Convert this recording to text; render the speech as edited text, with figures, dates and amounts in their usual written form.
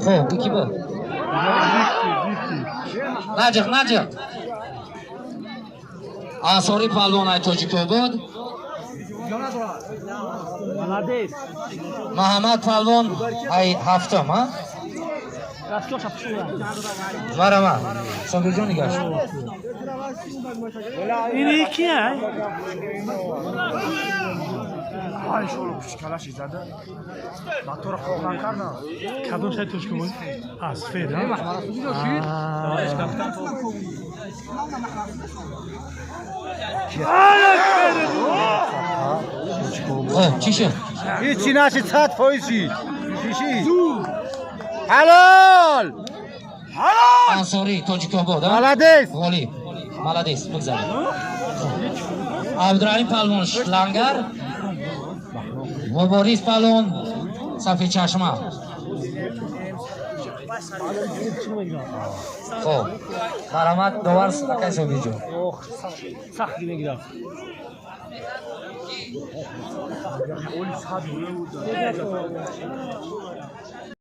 Хуб, ки буд? Наҷиқ, наҷиқ. Ансори палвон ай Тоҷикобод. Муҳаммад палвон ай ҳафтум, а? Марама. Собирҷон нигаш. Ин кия? Ай шоло кучкалаши зада. Мотора қоғран карда. Кадом шай Тоҷикобод? А, сфер, а? Хуб, чӣ шуд? Ҳеҷ нашид, 100% шид. Чӣ? Ҳалол! Ансори Тоҷикобод, а? Молодец! Ғолиб. Молодец, бигзаред. Абдурахим палвон шлангар. Мубориз палвон сафедчашма. Хуб. Марҳамат, довар акай Собирҷон. Сахт мегирад.